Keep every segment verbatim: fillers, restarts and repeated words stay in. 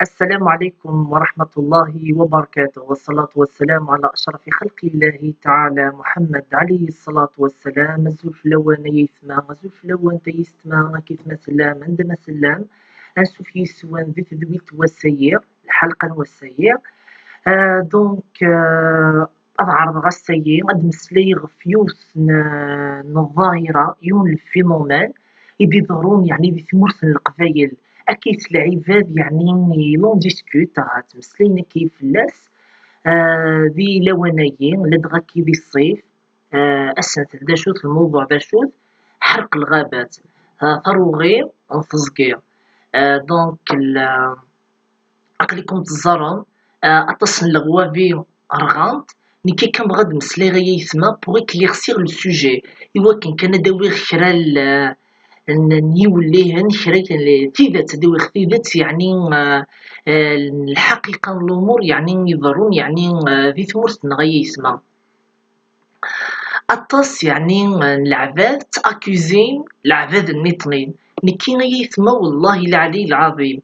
السلام عليكم ورحمة الله وبركاته، والصلاة والسلام على أشرف خلق الله تعالى محمد عليه الصلاة والسلام. Azul fell-awen ay aytma, azul fell-awent ay yessetma, akken ma tellam, anda ma tellam. Ansuf yis-wen di tedwilt n wass-agi, lḥalqa n wass-agi. Euh, donc, euh, ad ɛerḍeɣ ass-agi ad d-meslayeɣ ɣef yiwet n, n ḍḍahira, yiwen n lfinuman i d-iḍerrun, yeɛni, di tmurt n Leqbayel. Akkit lɛibad, yeɛni, l'on discute, ah, ttmeslayen akkit fell-as, ah, di lawan-agi, ladɣa akkit di ṣṣif, ah, asentel d acu-t, lmewḍuɛ d acu-t, ḥerq lɣabat, ah, taruɣi n teẓgi. Ah, donc, l-, aql-iken teẓẓarem, ah, aṭas n leɣwabi rɣant. Nekki kan bɣiɣ ad meslayeɣ ay aytma pour éclaircir le sujet, i wakken kan ad awiɣ kra n, n, n yiwellihen, kra n tidet, ad awiɣ tidet, yeɛni, ah, ah, lḥaqiqa n lumuṛ, yeɛni, iḍerrun, yeɛni, ah, di tmurt-nneɣ ay aytma. Aṭas, yeɛni, n leɛbad ttakusin leɛbad nniṭnin. Nekki ay aytma, wallahi lɛali lɛaḍim,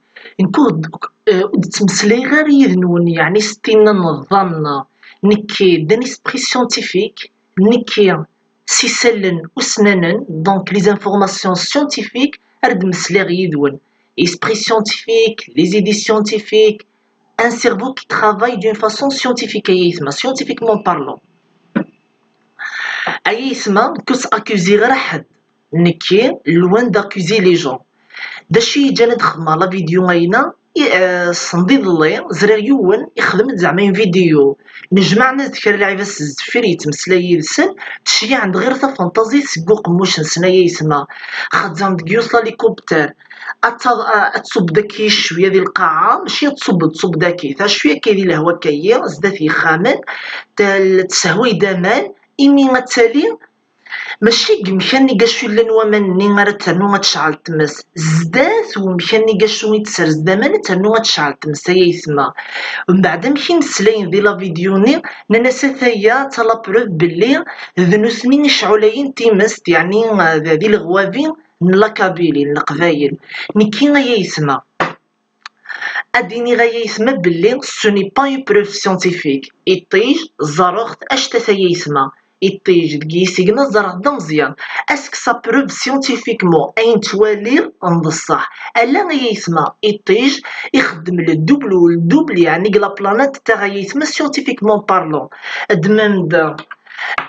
nekk ur d-, eh, ur d-ttmeslayeɣ ara yid-nwen, yeɛni, s tinna n ḍḍamna. Nekki d un esprit scientifique, nekki s isallen usnanen, donc les informations scientifiques, ara d-meslayeɣ yid-wen. Esprit scientifique, les idées scientifiques, un cerveau qui travaille d'une façon scientifique, ay aytma, scientifiquement parlant. Ay aytma, nekk ur ttaccusiɣ ara ḥedd. Nekki, loin d'accuser les gens. D acu i yi-ǧǧan ad xedmeɣ la vidéo ayna? I, eh, senḍ iḍelli, ẓriɣ yiwen ixdem-d zeɛma une vidéo. Nejmaɛ-as-d kra lɛibad s deffir, yettmeslay yid-sen, ttceyyiɛen-d ɣir tafantaẓit seg uqemmuc-nsen, ay aytma. Xezzren deg yiwet lalikubter. Ad ta-, ad tṣubb-d akki cwiya di lqaɛa, mačči ad tṣubb-d, tṣubb-d akki. Ta cwiya akka di lehwa akka-yi, zdat yexxamen, tel-, tessehway-d aman, imi ad tali, mačči deg umkan i acu llan waman-nni ara ternu ad tecɛel tmes. Zdat umkan i acu i d-tersed aman, ad ternu ad tecɛel tmes, ay aytma. Mbeɛd amek i meslayen di la vidéo-nni, nnan-as ataya d ta la preuve belli d nutni i iceɛɛulayen timest, yeɛni, eh, di leɣwabi n la Kabylie, n Leqbayel. Nekki ay aytma, ad d-iniɣ ay aytma belli ce n'est pas une preuve scientifique. Iṭij, ẓerreɣ-t acta-t ay aytma. Iṭij deg yisigna ẓerreɣ-t d ameẓyan. Est-ce que sa preuve scientifiquement ayen ttwaliɣ n d ṣṣeḥ? Ala ay aytma, iṭij ixeddem le double ou le double, yeɛni deg la planète Terre ay aytma, scientifiquement parlant. Ddmem-d,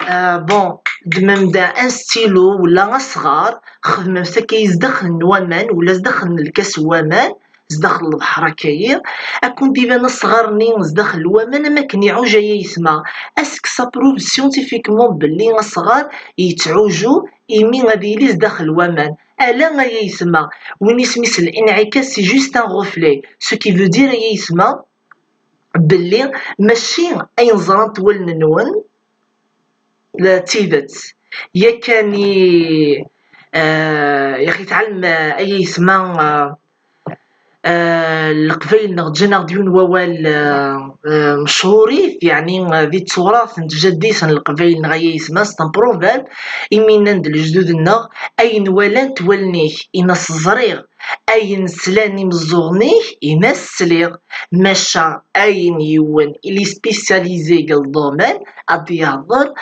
euh, bon, ddmem-d un stylo wala asɣar, xedmem-t akka zdaxel n waman wala zdaxel n lkas n waman, zdaxel n lebḥer akka-yi, ad ken-d-iban asɣar-nni zdaxel n waman am akken iɛuj ay aytma. Est-ce que ça prouve scientifiquement belli asɣar yettɛuju imi ad yili zdaxel n waman? Ala ay aytma. Win isem-is l'inɛikas, c'est juste un reflet. Ce qui veut dire ay aytma, belli mačči ayen ẓrant wallen-nwen d tidet. Yakan i, eh, yaxi tɛelm, eh, ay aytma, eh, eh, Leqbayel-nneɣ ǧǧan-aɣ-d yiwen wawal, eh, eh, mechur-it, yeɛni, eh, di tturat n tjaddit n Leqbayel-nneɣ ay aytma, c'est un proverbe, imi nnan-d lejdud-nneɣ, ayen walant wallen-ik, ini-as ẓriɣ, ayen slan imeẓẓuɣen-ik, ini-as sliɣ, maca ayen yiwen il est spécialisé deg le domaine, ad d-yehder,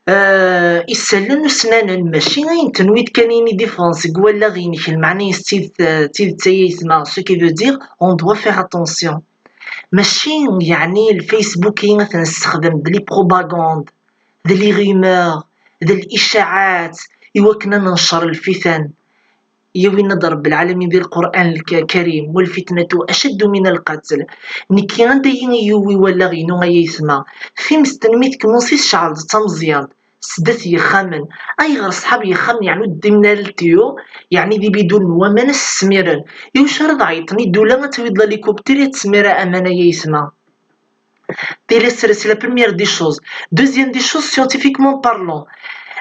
euh, isallen usnanen, mačči ayen tenwiḍ kan yini différence deg wallaɣ-inek, lmeɛna-is d tidet, d tidet ay aytma, ce qui veut dire on doit faire attention. Mačči, yeɛni, le Facebook i ad t-nessexdem d les propagandes, d les rumeurs, d l'icaɛat, i wakken ad nencer lfitan. Yawi-d Rebbi lɛalamin di Lqur'an Lkarim, والفتنة أشد من القتل. Nekki anda i yi-yuwi wallaɣ-inu ay aytma, timest mi tkennusi tecɛel d tameẓyant, sdat yexxamen. Ayɣer ṣṣḥab yexxamen, yeɛni ur d-ddimen ara ltiyu, yeɛni d ibidun n waman ad s-smiren? Iwacu ara d-ɛeyṭen i ddula ad tawi-d lalikubtir ad tesmir aman ay aytma? Tili, c'est la première des choses. Deuxième des choses, scientifiquement parlant,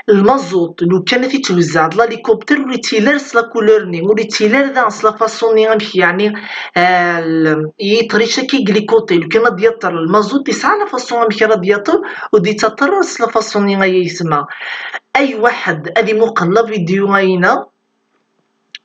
lmaẓut, lukan ad t-id-twezzɛeḍ lalikubtir, ur yettili ara s la couleur-nni, ur yettili ara daɣen s la façon-nni, amek, yeɛni, eh, l-, yeṭṭer-itt akka i glikoti. Lukan ad d-yaṭṭer lmaẓut, yesɛa la façon amek ara d-yaṭṭer, ur d-yettaṭṭer ara s la façon-nni ay aytma. Ay waḥed ad imuqel la vidéo ayna,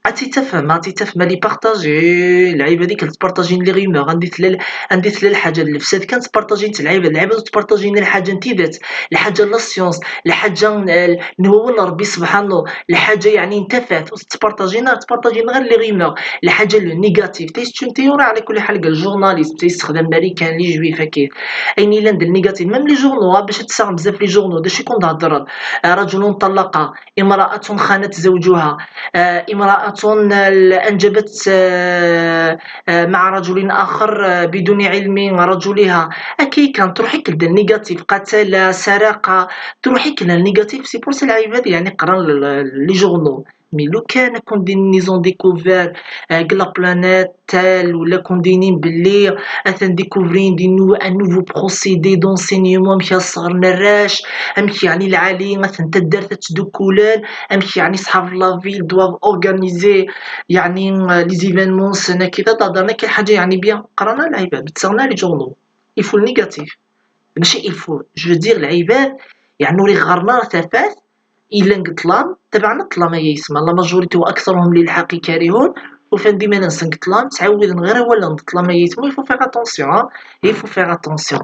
Ad tt-tafem, ad tt-tafem, ad les partager, lɛibad i tpartajin les rumeurs, anda tella, anda tella lḥaǧa n lefsad kan tpartajin-tt lɛibad, lɛibad ur tpartajin lḥaǧa n tidet, lḥaǧa n la science, lḥaǧa n, n wawal n Rebbi subḥanu, lḥaǧa yeɛni n tafat, ur tettpartajin ara, ttpartajin ɣer les rumeurs, lḥaǧa le négatif, ta c'est une théorie ɛla kulli ḥal deg le journalisme, ta yessexdam Marikan, les juifs, akka. Ayen yellan d le négatif, même les journaux, ah, bac ad tessaɣem bzaf les journaux, d acu i kun-d-heddren, ah, رجل طلق، امرأة خانت زوجها، آه، امرأة أنجبت، آه، آه، مع رجل آخر، آه، بدون علم رجلها. Akka kan, truḥ-ik-d le négatif, qatala, saraqa, truḥ-ik-d le négatif, c'est pour ça lɛibad, yeɛni, qqaren le, le, les journaux. Mais lukan ad kun-d-inin ils ont découvert, euh, deg la planète telle, wala ad kun-d-inin belli atan découvrin-d un nou-, un nouveau procédé d'enseignement, amek ad sɣren arrac, amek yeɛni lɛali atan taddart ad ttdukkulen, amek yeɛni ṣḥab la ville doivent organiser yeɛni, euh, les événements, ssena kida, d-, d-, d-, kan ḥaǧa yeɛni bien, qqaren lɛibad, ttaɣen les journaux. Il faut le négatif. Mačči il faut, je veux dire, lɛibad yeɛni ur iɣerren ara tafat, yellan deg ṭṭlam, tabaɛna ṭṭlam ay ayetma, la majorité وأكثرهم للحق كارهون, ufan-d iman-nsen deg ṭṭlam, ttɛawiden ɣer awalen n ṭṭlam ay ayetma, il faut faire attention, hein, il faut faire attention.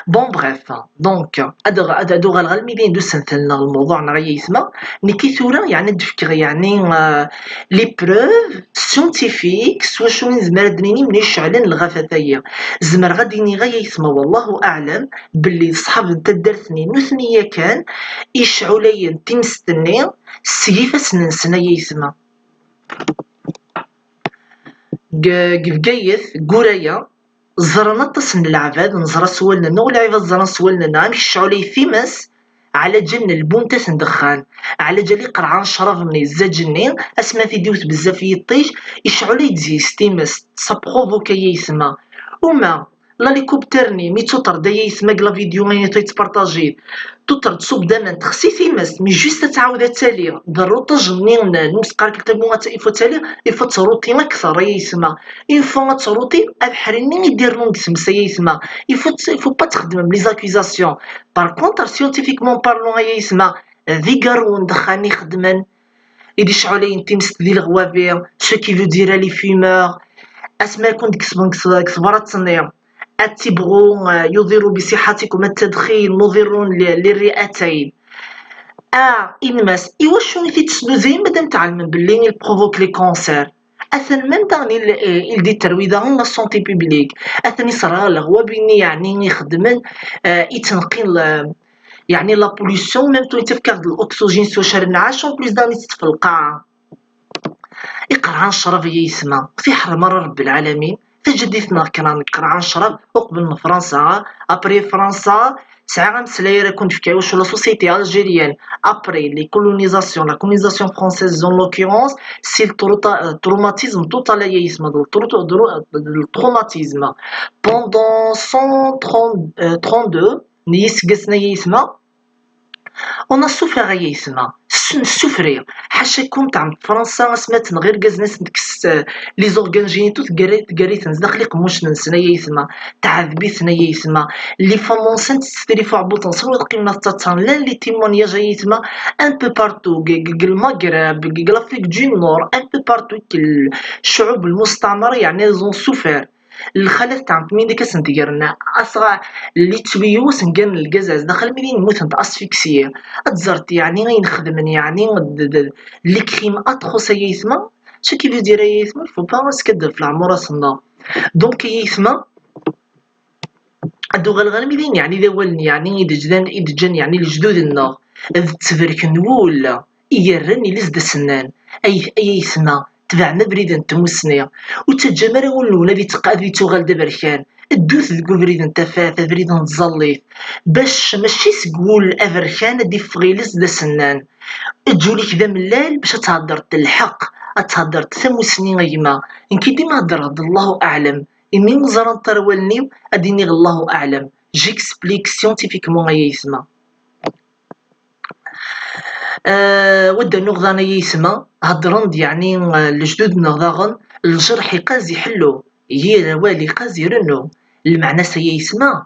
Bon, bref, donc, ad, ad, ad uɣaleɣ almi d ayen d usentel-nneɣ, lmewḍuɛ-nneɣ ay ayetma, nekki tura, yeɛni, ad d-fkeɣ, yeɛni, euh, les preuves scientifiques s wacu i nezmer ad d-nini mni ceɛlen lɣafat-agi. Zemreɣ ad d-iniɣ ay ayetma, wallahu aɛlam, belli ṣṣḥab n taddart-nni nutni yakan iceɛɛulayen timest-nni s yifassen-nsen ay ayetma. Deg, deg Bgayet, deg Uraya, ẓran aṭas n leɛbad, neẓra s wallen-nneɣ, ur lɛibad ẓran s wallen-nneɣ, amek ceɛɛulay times, ɛlaǧal n lbuntat n ddexxan, ɛlaǧal iqerɛen ccrab-nni, zzaj-nni, asmi ad t-id-iwet bezzaf yiṭij, iceɛɛulay-d deg-s times, ça provoque ay ayetma. Uma, l'hélicoptère-nni, mi tuṭer-d ay ayetma deg la vidéo ayen i tettpartajid, tuṭer-d ṣub d aman, texsi times, mais juste ad tɛawed ad tali, d rruṭaj-nni n, n, qqar-k le tabou, il faut ad tali, il faut ad truṭi akteṛ ay ayetma. Une fois ad truṭi, abeḥri-nni i d-irennun deg tmes ay ayetma. Il faut, il faut pas txedmem les accusations. Par contre, scientifiquement parlant ay ayetma, d igarruwen n ddexxan i xeddmen, i d-iceɛɛulayen timest di leɣwabi, ce qui veut dire les fumeurs, asmi ara ken-id-kesben deg tebrat-nni, ad tibɣu, euh, يضر بصحتكم التدخين مضر ل-، للرئتين. Ah, in masse, iwacu i t-id-tesnuzayem madam tɛelmem belli il provoque les cancers? Atan même daɣen il, il détruit daɣen la santé publique. Atan iserɣ leɣwabi-nni yeɛni ixeddmen, euh, ittneqqin l-, yeɛni la pollution, même tura ittefk-aɣ-d l'oxygène s wacu ara nɛac, en plus daɣen itteṭṭef lqaɛa. Iqerɛen ccrab ay ayetma, ur t-iḥrem ara Rebbi lɛalamin. Taǧaddit-nneɣ kra n iqerɛen ccrab uqbel n Fransa, après Fransa, sɛiɣ ameslay ara kun-d-fkeɣ iwacu la société algérienne, après les colonisations, la colonisation française en l'occurrence, c'est le trauta-, euh, traumatisme total ay ayetma, d le trau-, d le, d le traumatisme. Pendant cent trente, euh, trente-deux n yiseggasen ay ayetma, on a souffert ay ayetma, s-, nessufri. Ḥaca-kum tɛemmed Fransa asmi ad tenɣ irgazen ad sen-tekkes, eh, les organes génitaux, tgerra-, tgerra-iten zdaxel iqemmucen-nsen ay ayetma, teɛdeb-iten ay ayetma. Les femmes enceintes tettefri ɣef uɛebbuḍ-nsen, wid qqimen ad ttaṭṭaren, llan les témoignages ay ayetma, un peu partout, deg, deg, deg Lmagreb, deg, deg l'Afrique du Nord, un peu partout, deg ccɛub lmustamara, yeɛni elles ont souffert. Lxalat tɛemmed mi nek ad sent-gren asɣar, les tuyaux sengaren lgaz ar zdaxel, mi din mmutent asphyxiées. Ad teẓreḍ yeɛni ayen xedmen, yeɛni d, d, d, les crimes atroces ay ayetma. Ce qui veut dire ay ayetma, il faut pas neskadeb ɣef leɛmurat-nneɣ. Donc ay ayetma, ad uɣaleɣ armi din, yeɛni d awalen yeɛni i d-ǧǧan, i d-ǧǧan yeɛni lejdud-nneɣ, d ttberk n wul i yerran iles d asennan. Ay, ay ayetma, tebɛem abrid n tmussni. Ur ttaǧǧam ara wul-nwen ad itteq-, ad ittuɣal d aberkan. Ddut deg ubrid n tafat, abrid n tẓallit. Bac mačči seg wul aberkan ad d-iffeɣ iles d asennan. Eǧǧ ul-ik d amellal bac ad theddreḍ lḥeqq, ad theddreḍ tamussni a gma. Nekki dima heddreɣ-d Allahu aɛlam. Imi ur ẓrant ara wallen-iw, ad iniɣ Allahu aɛlam. J'explique scientifiquement ay ayetma. Euh, wadda nuɣdan ay ayetma, heddren-d yeɛni, euh, lejdud-nneɣ daɣen, lǧerḥ iqaz iḥellu, yir awal iqaz irennu. Lmeɛna-s ay ayetma,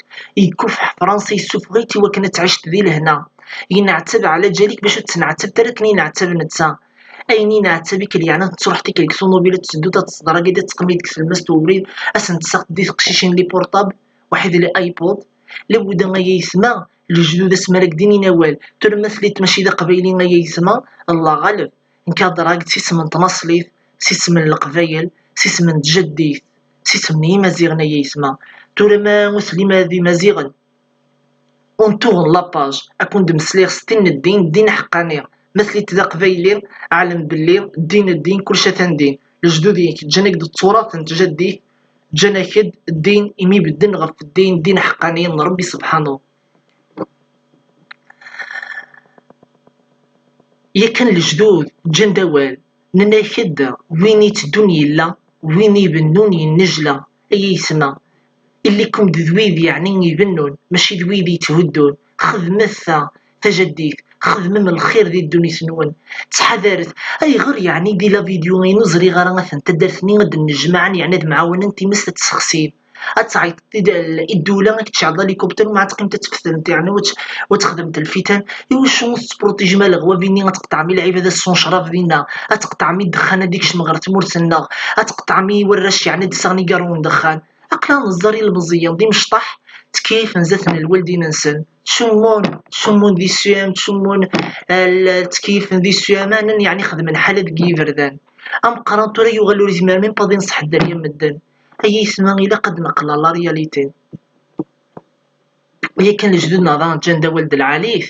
yekkuffeḥ Fransa, yessufeɣ-itt i wakken ad tɛic di lehna. Yenɛettab ɛla ǧalik bac ur tt-tenɛettab ara akken yenɛettab netta. Ayen yenɛettab-ik, yeɛni ad truḥ tikkelt deg ṭumubil, ad teddu, ad teẓḍer agad, ad teqmid deg tlemmast n ubrid, ad sen-tessaɣ di teqcicin les portables, waḥid les iPods. Labuda ay ayetma, lejdud asmi ara k-d-inin awal. Tura ma telliḍ mačči d aqbayli ay ayetma, Allah ɣaleb. Nekk ad d-rreɣ s isem n tnaṣlit, s isem n leqbayel, s isem n tjaddit, s isem n yimaziɣen ay ayetma. Tura ma ur tellim ara d imaziɣen, ur ntuɣen la page, ad ken-d-mmeslayeɣ s tin n ddin, ddin aḥeqqani. Ma telliḍ d aqbayli, ɛlem belli ddin n ddin, kullec atan din. Lejdud-ik ǧǧan-ak-d tturat n tjaddit, ǧǧan-ak-d ddin imi bedden ɣef ddin, ddin aḥeqqani n Rebbi subḥanu. Yakan lejdud ǧǧan-d awal, nnan-ak-d: win itteddun yella, win ibennun yennejla. Ay ayetma, illikum-d d wid yeɛni ibennun, mačči d wid yetthuddun. Xedmet ta tajaddit, xedmem lxir di ddunit-nwen. Ttḥadaret. Ayɣer yeɛni di la vidéo-inu ẓriɣ ara atan taddart-nni ad d-nnejmaɛen, yeɛni ad mɛawanen times ad tt-sexsin? Ad tɛeyṭeḍ i d-, i ddula, ad k-tceɛleḍ alikubṭir, ma ad teqqimeḍ ad tfetneḍ, yeɛni, u ad t-, u ad txedmeḍ lfitan. Iwacu ur tettpruṭijem ara leɣwab-nni, ad tqeṭɛem i lɛibad ad sɛun ccrab dinna, ad tqeṭɛem i ddexxan ad ikcem ɣer tmurt-nneɣ, ad tqeṭɛem i warrac, yeɛni, ad d-ssaɣen igarruwen n ddexxan? Aql-aɣ neẓẓar ilmeẓyen d imecṭaḥ, ttkeyyifen zdat n lwaldin-nsen, ttcummun, ttcummun di ssuyam, ttcummun, eh, l-, ttkeyyifen di ssuyam, ɛnan, yeɛni, xedmen ḥala deg yiberdan. Ameqqran tura yuɣal ur yezmir même pas ad inṣeḥ dderya n medden. Ay ayetma, ilaq ad neqqel à la réalité. Yakan lejdud-nneɣ daɣen ǧǧan-d awal d lɛali-t,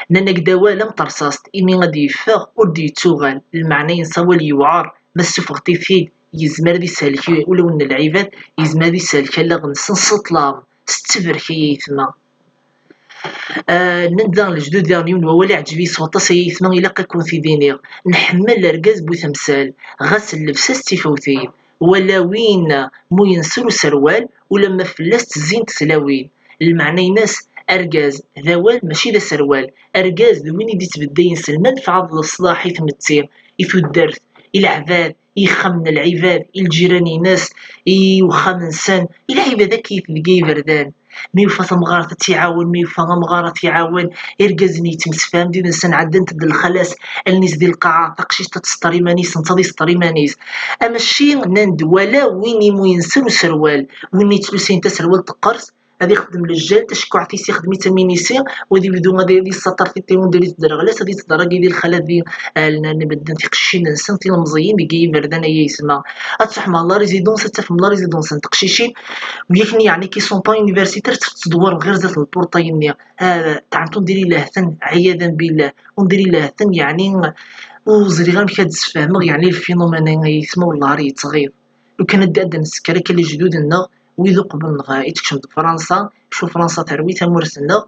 nnan-ak-d awal am terṣaṣt, imi ad d-yeffeɣ ur d-yettuɣal. Lmeɛna-ines awal yewɛer, ma ssufɣet-it-id, yezmer ad isellek ulawen n lɛibad, yezmer ad isellek allaɣ-nsen s ṭṭlam, s ttberk, ay ayetma. Ah, nnan-d daɣen lejdud daɣen yiwen n wawal iɛǧeb-iyi s waṭas, ay ayetma, ilaq ad ken-t-id-iniɣ. Nḥemmel argaz bu temsal, ɣas llebsa-s d tifawtin, wala win mu yenser userwal, ulamma fell-as ttezzint tlawin. Lmeɛna-ines, argaz d awal mačči d aserwal. Argaz d win i d-ittbeddayen s lmanfaɛa d leṣlaḥ i tmetti, i tuddert, i leɛbad, i yexxamen n lɛibad, i lǧiran-ines, i uxxam-nsen, i lɛibad akkit deg yiberdan. Mi yufa tamɣart ad tt-iɛawen, mi yufa amɣar ad t-iɛawen, irgazen yettemsefham d yid-nsen, ɛeddant-d lxalat, allen-is di lqaɛa, taqcict ad tesṭer iman-is, netta ad yesṭer iman-is. Amaci nnan-d wala win imu yenser userwal, win yettlusayen taserwalt teqqers, ad ixdem lejjal, tacekkuɛt-is ixdem-itt am inisi, u ad yebdu ad yessaṭer tiṭ i wanda i tedderɣel, ad yettderragi di lxalat di, eh, lnan medden tiqcicin-nsen, tilemẓiyin deg yiberdan ay ayetma. Ad tṛuḥem ɣer la résidence, ad tafem la résidence n teqcicin, u yak-nni yeɛni qui sont pas universitaires, tettdewwarem ɣer zdat lpurṭay-nni. Ah, tɛant undiri lehten, ɛiyadan billah, undiri lehten, yeɛni ur ẓriɣ amek ad d-sfehmeɣ, yeɛni le phénomène ay ayetma, wellah ar yettɣiḍ. Lukan ad d-, ad d-nsekker akka lejdud-nneɣ, wid uqbel-nneɣ i tekcem-d Fransa, acu Fransa terwi tamurt-nneɣ,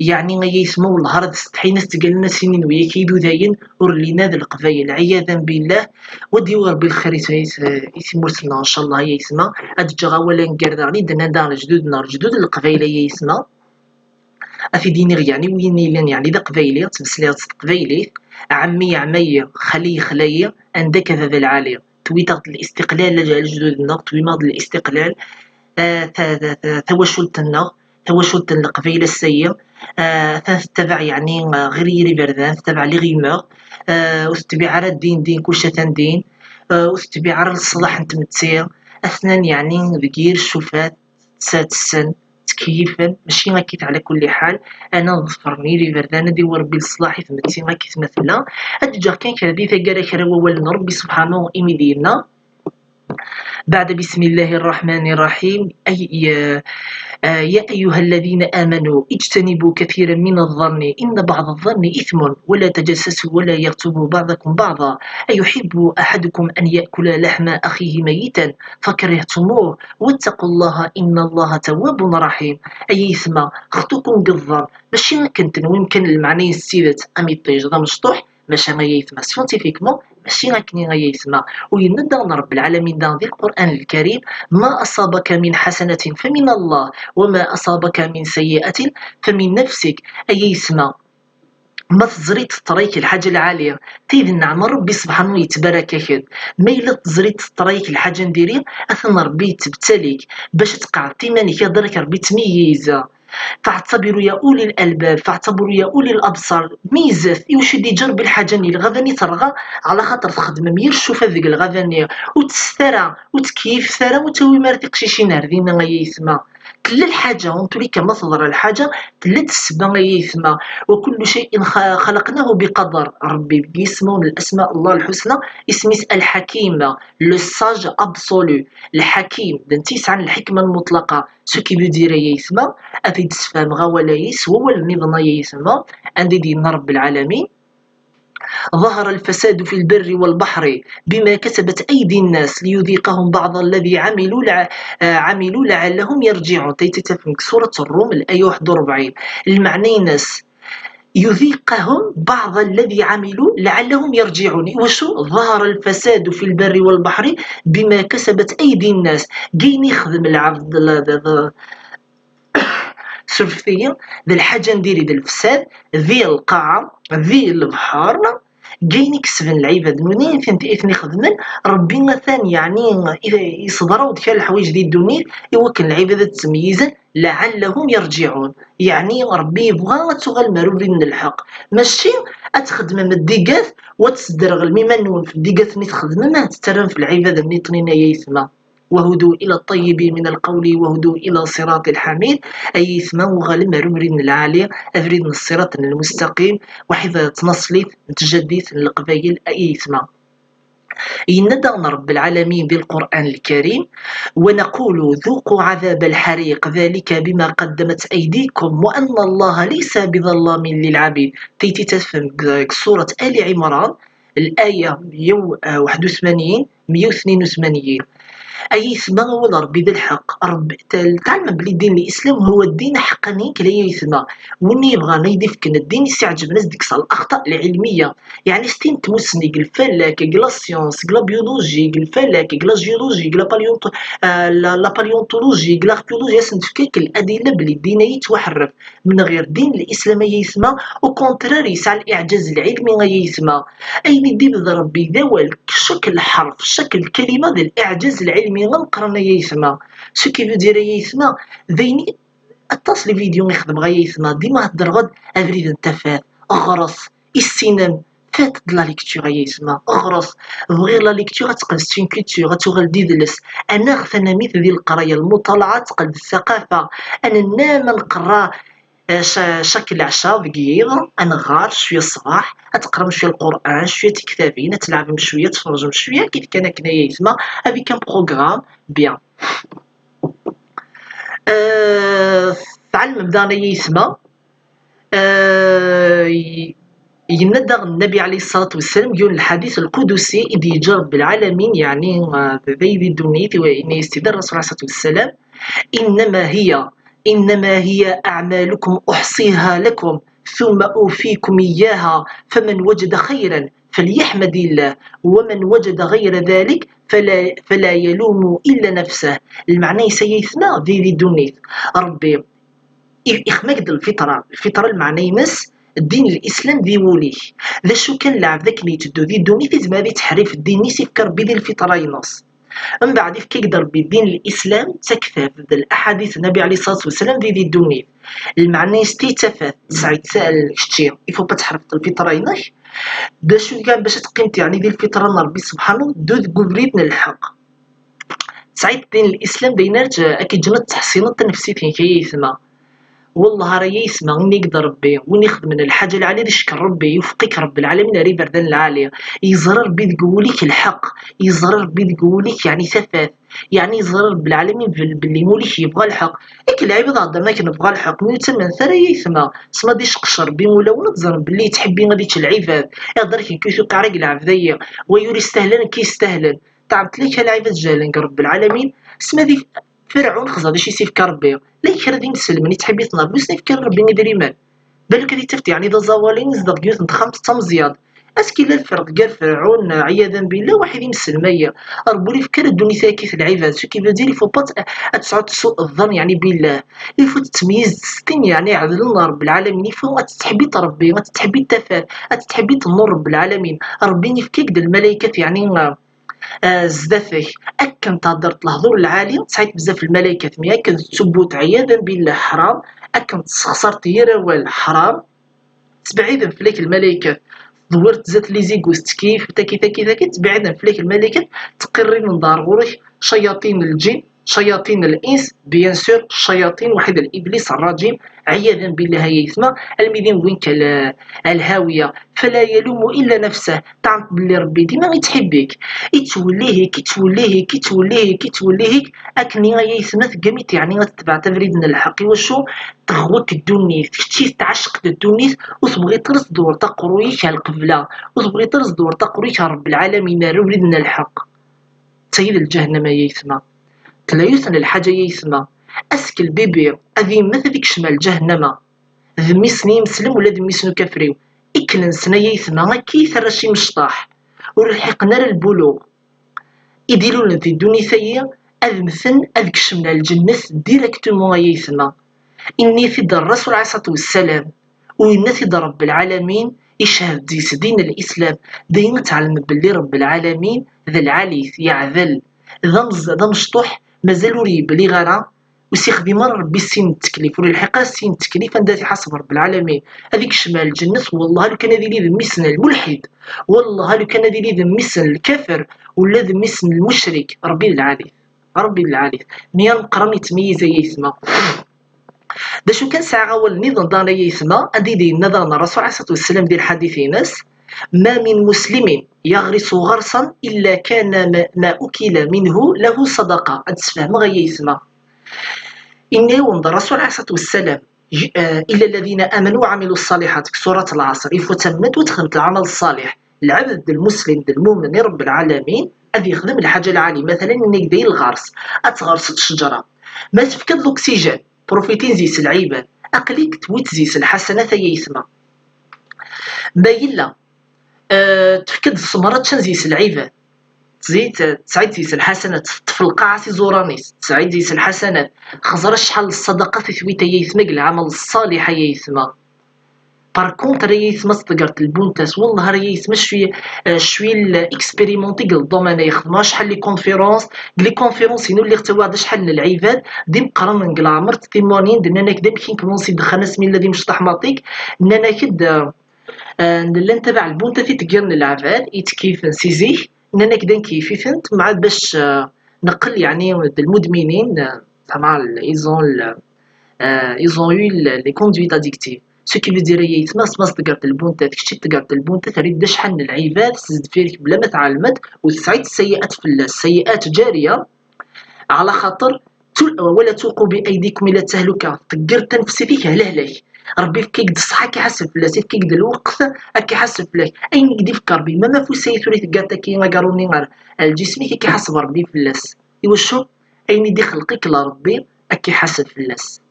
yeɛni ay ayetma, wellah ar ad setḥin, ad s-d-galen, ad s-inin wiyaki d udayen, ur llin ad Leqbayel, ɛiyadan billah. Wa d-yawi Rebbi lxir i, i, i tmurt-nneɣ, ncallah, ay ayetma. Ad d-ǧǧeɣ awal aneggar daɣen i d-nnan daɣen lejdud-nneɣ, lejdud n Leqbayel, ay ayetma. Ad t-id-iniɣ, yeɛni, win yellan, yeɛni, d aqbayli, ttmeslayeɣ s teqbaylit, ɛemmi yeɛma-yi, xali yexla-yi, anda-k a baba lɛali? Tewwit-aɣ-d listiqlal, a lejdud-nneɣ, tewwim-aɣ-d listiqlal, ah, ta-, ta-, ta-, tawacult-nneɣ, tawacult n Leqbayel ass-ayi, ah, atan tettabaɛ, yeɛni, ah, ɣir yir iberdan, tettabaɛ les rumeurs, ah, ur tetbiɛ ara ddin, ddin, kullec atan din, ah, ur tetbiɛ ara leṣlaḥ n tmetti, atnan, yeɛni, deg yir ccufat, tt-, tessen, ttkeyyifen, mačči akkit ɛla kulli ḥal, ana ḍefren yir iberdan, ad iwi Rebbi leṣlaḥ i tmetti akkit ma tella. Ad d-ǧǧeɣ kan kra di taggara, kra wawal n Rebbi subḥanu imi d-yenna. بعد بسم الله الرحمن الرحيم، أي-، يا، آه، يا أيها الذين آمنوا اجتنبوا كثيرا من الظن إن بعض الظن إثم ولا تجسسوا ولا يغتب بعضكم بعضا أيحب أحدكم أن يأكل لحم أخيه ميتا فكرهتموه واتقوا الله إن الله تواب رحيم. Ay ayetma, xḍu-ken deg ẓẓan, mačči akken tenwim kan lmeɛna-ines s tidet, am iṭij d amecṭuḥ, maca ay ayetma, scientifiquement, mačči akken ay ayetma. U yenna-d daɣen Rebbi lɛalamin daɣen di Lqur'an Lkarim: ما أصابك من حسنة فمن الله وما أصابك من سيئة فمن نفسك. Ay ayetma, ma teẓriḍ teṭṭer-ik lḥaǧa lɛali, tid n neɛma Rebbi subḥanu yettbarak-ak-d. Ma yella teẓriḍ teṭṭer-ik lḥaǧa n diri, atan Rebbi yettbettalik. Bac ad tqeɛɛdeḍ iman-ik, ad rak Rebbi yettmeyyiz. فاعتبروا يا أولي الألباب، فاعتبروا يا أولي الأبصار. Meyyzet, iwacu i d-yeǧǧa Rebbi lḥaǧa-nni, lɣaba-nni terɣa, ɛla xaṭer txedmem yir ccufat deg lɣaba-nni, ur ttesset ara, ur ttkeyyifet ara, ur tawim ara tiqcicin ar dinna, ay ayetma. Tella lḥaǧa, en tous les cas, ma teḍra lḥaǧa, tella-d ssebba, ay ayetma. وكل شيء خ-، خلقناه بقدر. Rebbi deg yismawen n l'asma Allah lḥusna, isem-is Al-Ḥakim, le sage absolu. Lḥakim, d netta yesɛan lḥikma lmuṭlaqa. Ce qui veut dire, ay ayetma, ad t-id-sfehmeɣ awal-ayi s wawal nniḍen, ay ayetma, anda i d-yenna Rebbi lɛalamin: ظهر الفساد في البر والبحر بما كسبت أيدي الناس ليذيقهم بعض الذي عملوا لع-، آه، عملوا لعلهم يرجعون. Tayet i tafem deg surat Ṛṛum, الآية واحد وأربعين. Lmeɛna-ines, يذيقهم بعض الذي عملوا لعلهم يرجعون. Iwacu? ظهر الفساد في البر والبحر بما كسبت أيدي الناس. Gayen ixdem lɛebd, l-, l-, l-, surfet-iyi, d lḥaǧa n diri d lefsad, di lqaɛa, di lebḥer, gayen i kesben lɛibad-nni, i ten-, i ten-ixedmen, Rebbi atan, yeɛni, i-, yesseḍra-d kra leḥwayeǧ di ddunit, i wakken lɛibad ad ttmeyyizen, لعلهم يرجعون. Yeɛni, Rebbi yebɣa ad tuɣalem ar ubrid n lḥeqq. Mačči ad txedmem ddigat, u ad tesderɣlem iman-nwen f ddigat-nni txedmem, ad tettarram f lɛibad-nniḍen, ay ayetma. وهدوا إلى الطيب من القول وهدوا إلى صراط الحميد. Ay ayetma, uɣalem ar ubrid n lɛali, abrid n ṣṣirat n lmustaqim, waḥid ttnaṣlit n tjaddit n leqbayel, ay ayetma. Yenna-d daɣen Rebbi lɛalamin di Lqur'an Lkarim: ونقول ذوقوا عذاب الحريق ذلك بما قدمت أيديكم وأن الله ليس بظلام للعبيد. Tayet i tafem deg surat Ali Ɛimran, الآية مية وواحد وثمانين، مية واثنين وثمانين. Ay ayetma, awal Rebbi d lḥeqq. Rebbi, tal-, tɛelmem belli ddin lislam huwa ddin ḥeqqani, kra ay ayetma. Win yebɣan ad yi-d-ifken ddin, i s-iɛeǧben ad s-d-kkseɣ الأخطاء العلمية. Yeɛni s tin n tmussni, deg lfalak, deg la science, deg la biologie, deg lfalak, deg la géologie, deg la paléonto-, euh, la, la paléontologie, deg l'archéologie, ad sen-d-fkeɣ ladilla belli ddin-a yettwaḥerref. Menɣir ddin n lislam, ay ayetma, au contraire, yesɛa liɛǧaz lɛilmi, ay ayetma. Ayen i d-ibedd Rebbi d awal, chaque lḥerf, chaque lkalima d liɛǧaz lɛilmi ameqqran, ay ayetma. Ce qui veut dire, ay ayetma, d ayen i Aṭas les vidéos i xedmeɣ ay aytma, dima heddreɣ-d abrid n tafat, ɣret, issinem, faites de la lecture ay aytma, ɣret. Bɣiɣ la lecture ad teqqel c'est une culture, ad tuɣal d idles. Ad naɣ tanamit di leqraya, lmuṭalaɛa ad teqqel d ssaqafa. Ad nennam ad nqerra eh, ca- chaque leɛca deg yiḍ, ad nɣer cwiya ṣṣbeḥ, ad teqrem cwiya Lqur'an, cwiya tiktabin, ad tleɛbem cwiya, ad tferrǧem cwiya, kif kan akken ay aytma, avec un programme bien. Eh, tɛelmem daɣen ay aytma, eh, y- yenna daɣen Nnabi ɛalayhi ṣṣalatu wassalam deg yiwen n lḥadit lqudusi i d-yeǧǧa Rebbi lɛalamin, yeɛni, eh, baba-yi di ddunit, yenna-yas-id Ṛṛasul ɛalayhi ṣṣalatu wassalam: إنما هي إنما هي أعمالكم أحصيها لكم ثم أوفيكم إياها، فمن وجد خيرا فليحمد الله، ومن وجد غير ذلك فلا, فلا يلوم إلا نفسه. Lmeɛna-is ay aytma, di, di ddunit, Rebbi i- ixdem-ak-d lfitra. Lfitra lmeɛna-ines, ddin n Lislam di wul-ik. D acu kan lɛebd akken yetteddu di ddunit, izmer ad ittḥerrif ddin-is, ifka Rebbi di lfitra-ines. Mbeɛd ifka-k-d Rebbi ddin n Lislam d taktabt d laḥadit n Nnabi ɛalayhi ṣṣalatu wassalam di, di ddunit. Lmeɛna-is ti d tafat, tesɛiḍ sal kečči, il faut pas tḥerfeḍ lfitra-inek. D acu kan bac ad teqqimeḍ yeɛni di lfitra n Rebbi subḥanahu, ddu deg ubrid n lḥeqq. Tesɛiḍ ddin n Lislam d ayen ara k-, ad k-yeǧǧen ad tḥessineḍ tanefsit-inek ay aytma. Wellah ara ay aytma, ini-k-d Rebbi, win ixedmen lḥaǧa lɛali ad icekkeṛ Rebbi, iwfeq-ik Rebbi lɛalamin ar iberdan lɛali. Yeẓra Rebbi deg wul-ik lḥeqq, yeẓra Rebbi deg wul-ik yeɛni tafat, yeɛni yeẓra Rebbi lɛalamin bel-, belli ul-ik yebɣa lḥeqq. Yak lɛibad heddren akken nebɣa lḥeqq, mi ur ttamnen ara ay aytma, sma ad iceqqec Rebbi ulawen ad ẓren belli yettḥibbi ad yečč lɛibad. Ihder akken kif tuqeɛ deg lɛebd-ayi, wa ur yestahlen akken yestahlen. Tɛebd lak a lɛibad jehlen deg Rebbi lɛalamin, sma di Ferɛun xẓer d acu i s-ifka Rebbi. Llan kra d imselmen, ittḥibbi-ten Rebbi, ur sen-ifka ara Rebbi idrimen. Balak ad ittaf-d yeɛni d aẓawali, izdeɣ deg yiwet n texxamt d tameẓyaḍt. Est-ce qu'il y a lferq gar Ferɛun, ɛiyadan billah, waḥid imselmay? Rebbi ur ifka ara ddunit-agi i lɛibad. Ce qui veut dire, il faut pas t-, ad tesɛuḍ suء ẓẓan yeɛni billah. Il faut tettmeyyiz s tin yeɛni iɛedlen ɣer Rebbi lɛalamin. Il faut ad tettḥibbiḍ Rebbi, ad tettḥibbiḍ tafat, ad tettḥibbiḍ nnur Rebbi lɛalamin. Rebbi ifka-k-d lmalaykat yeɛni, ah, ah, zdat-k. Akken theddreḍ lehdur lɛali, tesɛiḍ bezzaf lmalaykat, mi akken tettubbuḍ ɛiyadan billah ḥram, akken tessexṣareḍ yir awal ḥram, ttbeɛɛiden fell-ak lmalaykat. Tdewwireḍ zdat les égouts tettkeyyifeḍ taki, taki, taki, ttbeɛɛiden fell-ak lmalaykat, ttqirriben-d ɣer ɣur-k cyaṭin n lǧin, cyaṭin n lins, bien sûr, cyaṭin waḥid n iblis rrajim, ɛiyadan billah ay aytma, almi d wwin-k al-, alhawiya. Fala yalumu illa nafsah, tɛelmeḍ belli Rebbi dima ittḥibbi-k, ittwellih-ik, ittwellih-ik, ittwellih-ik, ittwellih-ik, akken ay aytma teggamiḍ yeɛni ad tetbeɛeḍ abrid n lḥeqq. Iwacu? Teɣwa-k ddunit, kečči tɛecqeḍ ddunit, ur tebɣiḍ ara ad tdewreḍ aqerruy-ik ar lqebla, ur tebɣiḍ ara ad tdewreḍ aqerruy-ik ar Rebbi lɛalamin, ar ubrid n lḥeqq. D tayi d lǧahennama ay aytma. Tella yiwet n lḥaǧa ay aytma, est-ce que lbibi ad yemmet ad ikcem ar lǧahennama, d mmi-s n yimeslem ula d mmi-s n ukafriw, iklen-sen ay aytma akka i tarrac imecṭaḥ, ur lḥiqen ara lbuluɣ, i d-ilulen di ddunit-ayi, ad mmten, ad kecmen ar lǧennet directement ay aytma. Inna-t-id Rrasul ɛalayhi ṣṣalatu wassalam, u yenna-t-id Rebbi lɛalamin, icehhed deg-s din n Lislam, d ayen ad tɛelmem belli Rebbi lɛalamin d lɛali-t, yeɛdel, d amez-, d amecṭuḥ, mazal ur yebliɣ ara, ur s-ixdim ara Rebbi sin n tteklif, ur ilḥiq ara sin n tteklif anda ad t-iḥaseb Rebbi lɛalamin, ad ikcem ar lǧennet, wellah lukan ad yili d mmi-s n lmulḥid, wellah lukan ad yili d mmi-s n lkafer, ula d mmi-s n lmucrik, Rebbi d lɛali. Rebbi d lɛali. Mi ara meqqren yettmeyyiz ay aytma. D acu kan sɛiɣ awal nniḍen daɣen ay aytma, anda i d-yenna daɣen Rrasul ɛalayhi ṣṣalatu wassalam di lḥadit-ines: ما من مسلم يغرس غرسا إلا كان ما, ما أكل منه له صدقة. Ad d-sfehmeɣ ay aytma. Inna-yawen-d Rrasul ɛalayhi ṣṣalatu wassalam, j-, eh, إلا الذين آمنوا وعملوا الصالحات, deg surat Lɛaṣr, il faut tamment u txedmeḍ lɛamal ṣṣaliḥ. Lɛebd d lmuslim d lmumen i Rebbi lɛalamin ad yexdem lḥaǧa lɛali, matalan, inna-k d ay lɣers, ad tɣerseḍ ccǧera, ma tefkiḍ l'oxygène, profiti-n zis lɛibad, aql-ik tewwiḍ zis lḥasanat ay aytma. Ma yella, eh, tefkiḍ ssmara ččan zis lɛibad, tezid, tesɛiḍ zis lḥasanat, teṭṭef lqaɛa s iẓuran-is, tesɛiḍ zis lḥasanat, xẓer acḥal n ṣṣadaqat i tewwiḍ ay aytma deg lɛamal ṣṣaliḥ ay aytma. Par contre, ay aytma, s tgert n lbuntat, wellah, ay aytma, je suis, euh, je suis expérimenté deg le domaine-a, xedmeɣ acḥal les conférences, deg les conférences-inu lliɣ ttawiɣ-d acḥal n lɛibad d imeqqranen deg leɛmer, tttimurnin-d, nnan-ak-d amek i nkumansi ddexxan asmi nella d imecṭaḥ maṭik, nnan-ak-d, euh, euh, nella ntabaɛ lbuntat i tgirn lɛibad, i ttkifen si zik, nnan-ak-d ankif-itent, mɛad bac, euh, neqqel, yeɛni, d lmudminin, euh, زعما ils ont le, euh, ils ont eu le, les conduites addictives. Ce qui veut dire, ay aytma, s ma s tgert lbuntat, kečč i tgert lbuntat, rrid-d acḥal n lɛibad s deffir-k bla ma tɛelmeḍ, u tesɛiḍ ssayiat fell-as, ssayiat ǧariya, ɛla xaṭer tul-, ولا تلقوا بأيديكم إلى التهلكة, tgert tanefsit-ik ar lehlak. Rebbi ifka-k-d ṣṣeḥḥa, ad k-iḥaseb fell-as, ifka-k-d lweqt, ad k-iḥaseb fell-ak. Ayen i k-d-ifka Rebbi, même afus ay tura i tgert akka agaṛṛu-nni ar, ar lǧism-ik, ad k-iḥaseb Rebbi fell-as. Iwacu? Ayen i d-ixleq-ik la Rebbi, ad k-iḥaseb fell-as.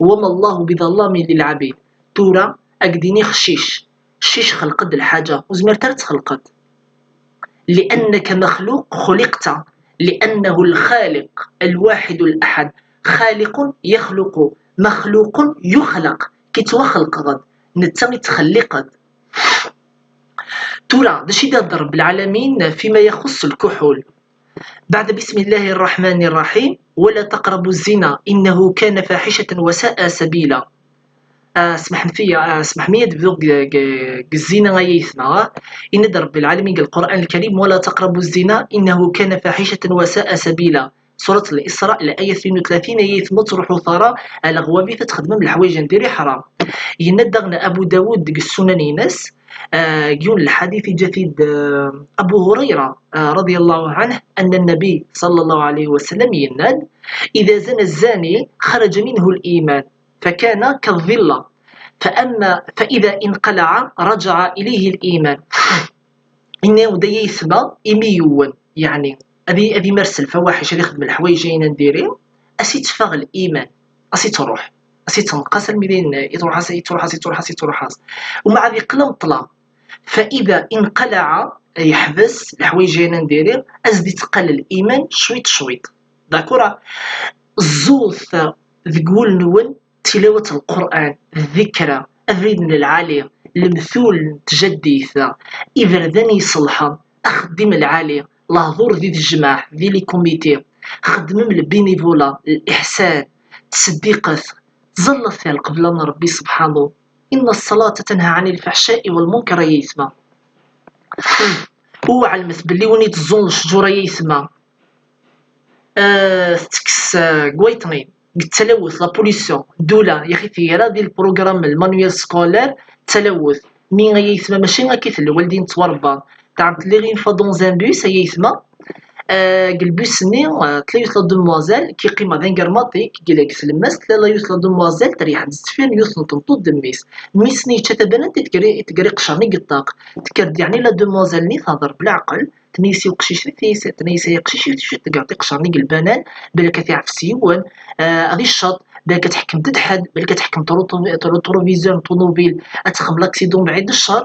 وما الله بظلام للعبيد. Tura, ad k-d-iniɣ ccic. Ccic xelq-d lḥaǧa, ur zmiret ara ad txelqeḍ. لأنك مخلوق خلقت، لأنه الخالق الواحد الأحد، خالق يخلق، مخلوق يخلق, k-ittwaxelqeḍ, netta ittxelliq-d. Tura, d acu i d-ihedder Rebbi lɛalamin فيما يخص الكحول؟ بعد بسم الله الرحمن الرحيم، ولا تقربوا الزنا إنه كان فاحشة وساء سبيلا. Ah, smeḥmet-iyi, ah, smeḥ-iyi ad bduɣ deg, deg, deg zzina, ay aytma. Yenna-d Rebbi lɛalamin deg Lqur'an Lkarim: ولا تقربوا الزنا إنه كان فاحشة وساء سبيلا. Surat Al-Isra, l'ayat tnin u tlatin, ay aytma, ur ttruḥut ara ar leɣwabit ad txedmem leḥwayeǧ n diri ḥram. Yenna-d daɣen Abu Dawud deg Ssunan-ines, ah, deg yiwen n lḥadit, yeǧǧa-t-id, ah, Abu Hurayra, ah, رضي الله عنه, أن النبي صلى الله عليه وسلم yenna-d: إذا زنى الزاني خرج منه الإيمان فكان كالظلة، فأما، فإذا انقلع رجع إليه الإيمان. Yenna-d, ay aytma, imi yewwen, yeɛni, ad i-, ad imers lfawaḥic, ad ixdem leḥwayeǧ ayen n diri, ad s-itteffeɣ liman, ad s-ittruḥ, ad s-ittenqas almi d ayen, ittruḥ-as, ittruḥ-as, ittruḥ-as, ittruḥ-as. Umbeɛd iqqel am ṭṭlam. فإذا انقلع, yeḥbes leḥwayeǧ ayen n diri, ad s-d-itteqqal liman cwiṭ cwiṭ. D'accord? Ẓẓut deg wul-nwen tilawat n Lqur'an, ddikra, abrid n lɛali, lemtul n tjaddit, iberdan iṣelḥen, axeddim lɛali, lehdur di tejmaɛ, di les comités, xeddmem le bénévolat, liḥsan, ttseddiqet, tẓallet ar lqebla n Rebbi subḥanu. إن الصلاة تنهى عن الفحشاء والمنكر, ay aytma. Ur ɛelmet belli win iteẓẓun lecǧur, ay aytma, ah, tettekkes, ah, deg wayeṭnin, deg talawt, la pollution, ddula, yaxi tegra di lprogramme, le manuel scolaire, d talawt. Mi, ay aytma, mačči akka i tella, lwaldin ttwarebban. Tɛelmeḍ, lliɣ une fois dans un bus, ay aytma, ah, deg lbus-nni, ah, tella yiwet la demoiselle, qui yeqqim d angermaṭi, qui yella deg tlemmast, tella yiwet la demoiselle, teryeḥ-d sdeffir n yiwet n tmeṭṭut d mmi-s. Mmi-s-nni yečča tabanant, i tegri, i tegri qecren i yeṭṭaq. Tekker-d, yeɛni, la demoiselle-nni, tehder belɛqel, tenna-yas i uqcic, tenna-yas, tenna-yas ay aqcic, i teǧǧiḍ tegreḍ iqecren i lbanan, balak ad t-iɛfes yiwen, ah, ad icceḍ, balak ad tḥekmeḍ-d ḥedd, balak ad tḥekmeḍ retrovi-, retroviseur n ṭunubil, ad texdem l'accident, mebɛid ccer.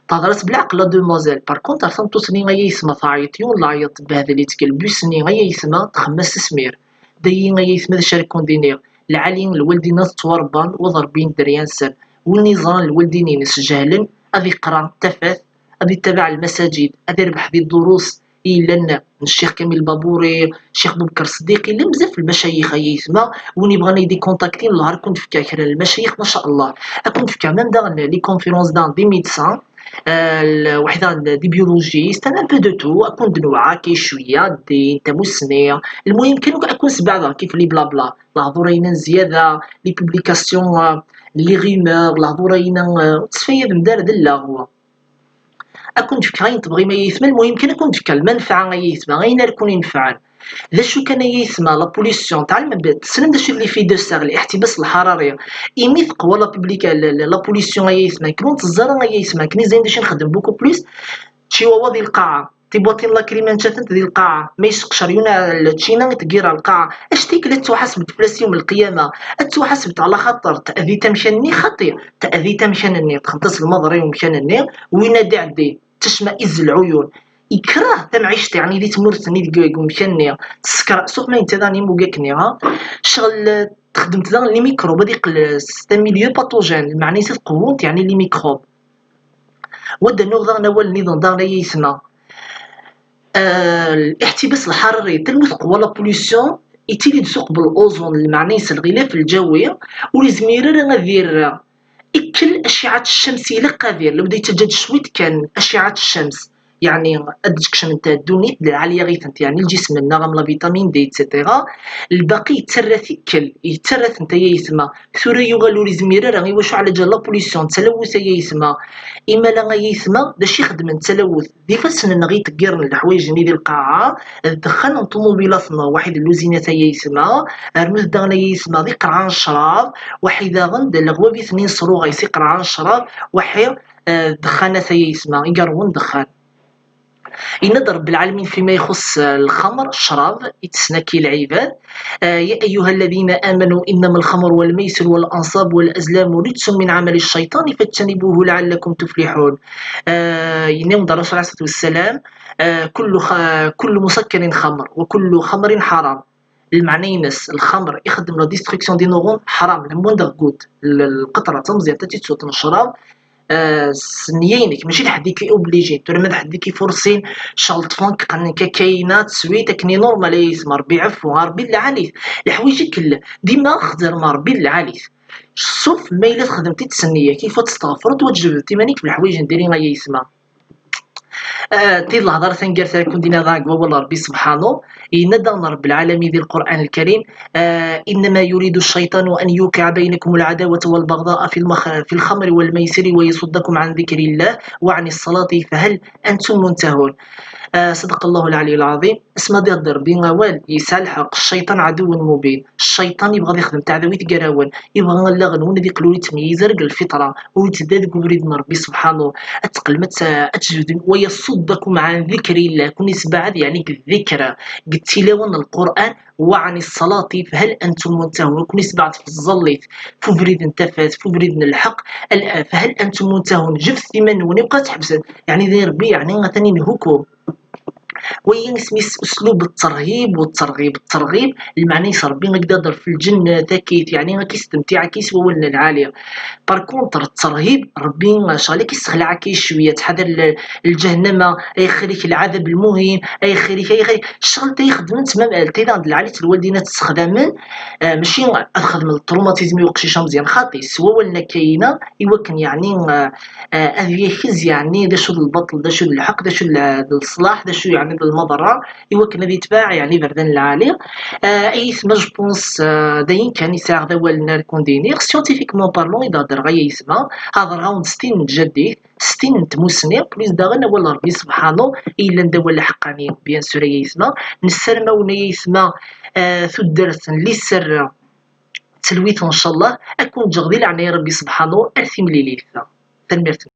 Tehder-as belɛqel la demoiselle. Par contre, ar tameṭṭut-nni, ay aytma, teɛyeḍ yiwen leɛyeḍ, tebbehdel-itt deg lbus-nni, ay aytma, texmem-as s smir. Dayi, ay aytma, d acu ara ken-d-iniɣ? Lɛali n lwaldin-a ttwarebban, wa d Rebbi i d-nderya-nsen. Win iẓran lwaldin-ines jehlen, ad iqra tafat, ad ittabaɛ lmasajid, ad irbeḥ di ddurus i yellan n Ccix Kamil Baburi, Ccix Bubekr Ṣeddiqi, llan bzaf n lmacayix, ay aytma, win yebɣan ad yi-d-ikontakti, Allah, ad ken-d-fkeɣ kra n lmacayix, ma ca Allah. Ad ken-d-fkeɣ même daɣen les conférences d'un des médecins, euh, le-, waḥed daɣen des biologistes, un peu de tout, ad ken-d-newɛer akka cwiya, ddin, tamussni, lmuhim kan ad ken-sbeɛdeɣ kif les blabla, lehdur-a n zzyada, les publications, euh, les rumeurs, lehdur-a, euh, ur ttfayadem d ara d llaɣ. Ad ken-d-fkeɣ ayen tebɣim, ay aytma, lmuhim kan ad ken-d-fkeɣ lmanfaɛa, ay aytma, ayen ara ken-inefɛen. D acu kan, ay aytma, la pollution, tɛelmem, tessnem d acu d l'effet de serre, liḥtibas lḥarari? Imi teqwa la publica-, la, la, la pollution, ay aytma, akken ur nteẓẓ ara, ay aytma, akken izayen d acu nxeddem beaucoup plus, ččiwawa di lqaɛa, tibwaṭin lacrymogènes ččan-tent di lqaɛa, ma yesseqcer yiwen lčina i tgir ar lqaɛa, acti-k la tettwaḥasbeḍ fell-as yawm lqiyama, ad tettwaḥasbeḍ ɛla xaṭer teɛdit amkan-nni, xaṭi, teɛdit amkan-nni, texneḍ-as lmaḍri i umkan-nni, win ad d-iɛeddin, tecma izz lɛuyun, ikreh tamɛict, yeɛni di tmurt-nni deg, deg umkan-nni, tessekra, sauf ma yenta daɣen imugak-nni, ha? Ccɣel, Txeddmemt daɣen les microbes, ad iqqel c'est un milieu pathogène, lmeɛna-is ad qewwent yeɛni les microbes. Wa d-nuɣ daɣen awal nniḍen daɣen ay aytma. Ah, الاحتباس الحراري, tal ma teqwa la pollution, yettili-d s uqbel ozone, lmeɛna-is lɣilaf lǧawi, ur yezmir ara ad irr ikkel aciɛat ccems ilaq ad irr, lebda yettaǧǧa-d cwiṭ kan aciɛat ccems, yeɛni ad d-tkecment ddunit d lɛali-yaɣ-itent, yeɛni lǧisem-nneɣ am la vitamine D, et cetera. Lbaqi yettarra-t ikkel, yettarra-tent ay aytma. Tura yuɣal ur yezmir ara, iwacu ɛla ǧal la pollution, d talawut ay aytma. Imala ay aytma, d acu ixeddmen d talawut? D ifassen-nneɣ i iṭeggiren leḥwayeǧ-nni di lqaɛa, d ddexxan n ṭumubilat-nneɣ, waḥid n luzinat ay aytma, rnu-t daɣen ay aytma d iqerɛa n ccrab, waḥid daɣen d leɣwab i ten-yesruɣay s iqerɛa n ccrab, waḥid, eh, ddexxanat ay aytma, igerwen ddexxan. Yenna-d Rebbi lɛalamin fima ixuṣṣ, eh, lxemr, ccrab, i tesnaki lɛibad, eh, يا أيها الذين آمنوا إنما الخمر والميسر والأنصاب والأزلام رجس من عمل الشيطان فاجتنبوه لعلكم تفلحون. Eh, yenna-d Ṛṛasul ɛalayhi ṣṣalatu wassalam, eh, كل خ-, كل مسكر خمر وكل خمر حرام. Lmeɛna-ines, lxemr ixeddem la destruction des neurones, ḥram, la moindre goutte, l-, lqeṭra d tameẓyant ad tt-id-tsuḍ n ccrab, eh, s nniya-inek, mačči d ḥedd i k-obligin. Tura ma d ḥedd i k-ifurṣin, ccɣel ṭṭfen-k, qqnen-k akka-ina, teswiḍ akken i normal, ay aytma, Ṛebbi iɛeffu, a Ṛebbi lɛali-t. Leḥwayeǧ ikk dima xdem a Ṛebbi lɛali-t. Ṣṣuf ma yella txedmeḍ-t-id s nniya-k, il faut ad testeɣfreḍ, ad tjebdeḍ iman-ik f leḥwayeǧ n diri, ay aytma. Ah, tid lehḍer taneggarut ara ken-d-iniɣ deg wawal n Ṛebbi subḥanu, yenna-d daɣen Ṛebbi lɛalamin di Lqur'an Lkarim, ah, إنما يريد الشيطان أن يوقع بينكم العداوة والبغضاء في المخ-, في الخمر والميسر ويصدكم عن ذكر الله وعن الصلاة فهل أنتم منتهون. Ah, صدق الله العلي العظيم. Asmi ad ihedder Ṛebbi awal, yesɛa lḥeqq, cciṭan ɛaduwwun mubin. Cciṭan yebɣa ad ixdem taɛdawit gar-awen, yebɣa allaɣ-nwen ad iqqel ur yettmeyyiz ara deg lfitra, ur yetteddu deg ubrid n Ṛebbi subḥanu, ad teqqlem ad t-, ad tjebdem, ويصدكم عن ذكر الله, ad ken-isebɛed, yeɛni deg ddikra, deg tilawin n Lqur'an, وعن الصلاة فهل أنتم منتهون, ad ken-isebɛed f tẓallit, f ubrid n tafat, f ubrid n lḥeqq, al-, فهل أنتم منتهون, ǧebdet iman-nwen, iwqeɛ ad tḥebsem, yeɛni di Ṛebbi, yeɛni atan inhukum. Wagi isem-is uslub ttṛhib u ttṛɣib, ttṛɣib, lmeɛna-is Ṛebbi ad k-d-ihder f lǧennet, akkit, yeɛni ad k-istemtiɛ, ad k-iswa wallen lɛali. Par contre, ttṛhib, Ṛebbi, ccɣel ad k-issexleɛ akka cwiya, ttḥadar l-, lǧahennama, ay xir-ik lɛadab lmuhin, ay xir-ik, ay xir-ik. Ccɣel ta ixeddmen tmam, ta daɣen d lɛali-tt lwaldin ad tt-ssexdamen, eh, mačči ad xedmen traumatisme i uqcic ameẓyan, xaṭi, s wawalen akka-ina, i wakken, yeɛni, eh, eh, ad yakez, yeɛni, d acu d lbaṭel, d acu d lḥeqq, d acu d l-, d leṣlaḥ, d acu, yeɛni, d lmaḍerra, i wakken ad yetbeɛ, yeɛni, iberdan lɛali. Eh, ay aytma, je pense, eh, d ayen kan i sɛiɣ d awal n ara ken-d-iniɣ. Scientifiquement parlant, i d-heddreɣ, ay aytma, hedreɣ-awen-d s tin n tjaddit, s tin n tmussni, plus daɣen awal n Ṛebbi subḥanu, i yellan d awal aḥeqqani, bien sûr, ay aytma. Nessaram-awen, ay aytma, eh, tuddert n liser, eh, d talwit, ncallah, ad ken-ǧǧeɣ di leɛnaya n Ṛebbi subḥanu, ar timlilit. Tanemmirt.